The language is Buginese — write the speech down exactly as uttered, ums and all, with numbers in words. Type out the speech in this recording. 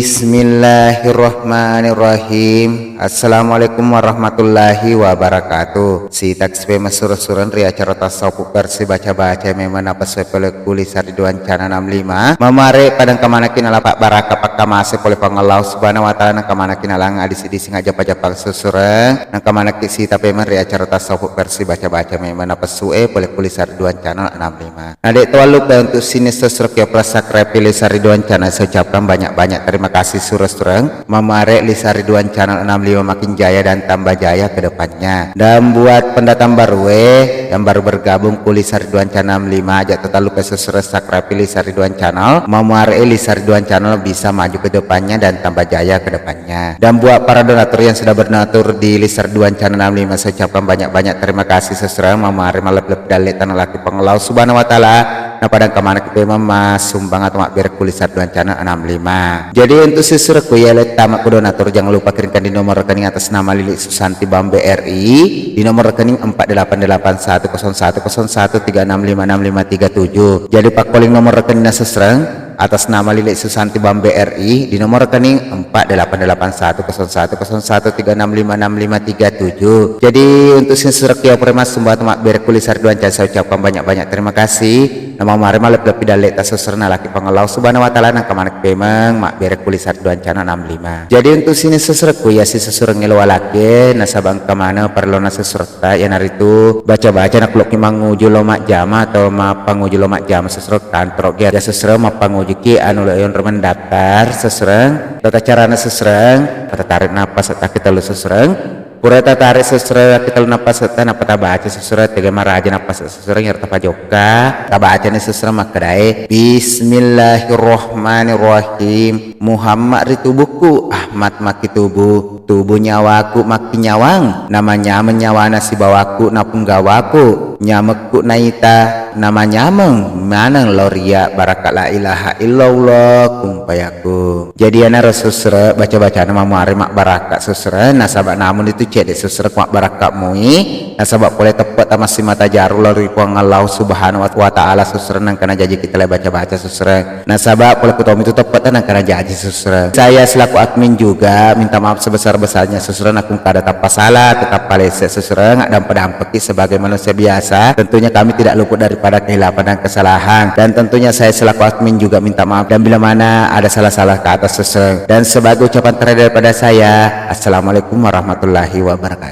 Bismillahirrahmanirrahim. Assalamualaikum warahmatullahi wabarakatuh. Sitaksi pemeng sura-sureng ri acara tasawuf versi baca-baca memang napasue pole kuli sariduan channel enam lima. Mamare padang kamanaki nalapa baraka pakkamase pole Puang Allah Subhanahu wa Ta'ala, nangka manaki nalang adisi-disi ngajapa-japa susureng, nangka manaki sita pemeng ri acara tasawuf versi baca-baca memang napasue pole kuli sariduan channel enam lima. Nah, dek to lupa untuk sini subscribe ya, plus subscribe pilih sariduan channel. Saya ucapkan banyak-banyak terima kasih sureng-sureng. Mamare li sariduan channel enam lima makin jaya dan tambah jaya ke depannya. Dan buat pendatang baru eh, yang baru bergabung kuli sariduan channel enam lima aja tetap lupa subscribe pilih sariduan channel. Mamare li sariduan channel bisa maju ke depannya dan tambah jaya ke depannya. Dan buat para donatur yang sudah berdonatur di li sariduan channel enam lima, saya ucapkan banyak-banyak terima kasih seserang. Mamare malep-lep dalle tanah laki Puang Allah Subhanahu wa Ta'ala. Napadang kamanaki pemeng massumbang atau mabbere kuli sariduan channel enam lima. Jadi untuk seserang ku ya le tama ku donatur, jangan lupa kirimkan di nomor rekening atas nama Lili Susanti Bambe R I di nomor rekening empat delapan delapan satu kosong satu kosong satu tiga enam lima enam lima tiga tujuh. Jadi pakkoling nomor rekening seserang atas nama Lili Susanti Bambe R I di nomor rekening empat delapan delapan satu kosong satu kosong satu tiga enam lima enam lima tiga tujuh. Jadi untuk sing surek ya prema sumba atau mabbere kuli sariduan channel, saya ucapkan banyak-banyak terima kasih. Nama mare malep-lepi dalle ta seserna laki Puang Allah Subhanahu wa Ta'ala, nangka manaki pemeng mabbere kuli sariduan channel enam lima. Jadi untuk sini seserekku ya si sesureng elo alake nasaba engka maneng parellona sesurek ta, iyanaritu baca-baca naklokki manguju lo majjama atau mappanguju lo majjama sesureng kantor ge. Ya sesureng mappangujuki anu lo yonro mendaftar sesureng, tata carana sesureng, tata tarik napas takki tellu sesureng. Pura tata tarik sesureng takki tellu napas ta, nappa tabaca sesureng tega maraja napas sesureng, yaro tapajokka. Tabacani sesureng makkedae, Bismillahirrahmanirrahim. Muhammad ri tubuku, Ahmad makkitubu. Tubu nyawaku makkinyawang, namanyameng nyawana sibawaku napunggawaku, nyamekku naita namanyameng maneng lao ria baraka la ilaha illallah kun fayakun. Jadi anaro sesereng baca-bacana mamuare mabbaraka sesereng, nasaba namun itu cedde sesereng mabbaraka mui, nasaba pole teppe tamassi mata jaru lao ri Puang Allah Subhanahu wa Ta'ala sesereng, nangka najaji kita le baca-baca sesereng. Nasaba pole ku tommi tu teppetta nangka najaji sesereng. Saya selaku admin juga minta maaf sebesar-besarnya sesereng, aku kada tappa salah, tetap palese sesereng, dampa-dampaki sebagai manusia biasa. Tentunya kami tidak luput daripada kehilafan dan kesalahan. Dan tentunya saya selaku admin juga minta maaf dan bila mana ada salah-salah kata sesereng. Dan sebagai ucapan terakhir daripada saya, Assalamualaikum warahmatullahi wabarakatuh.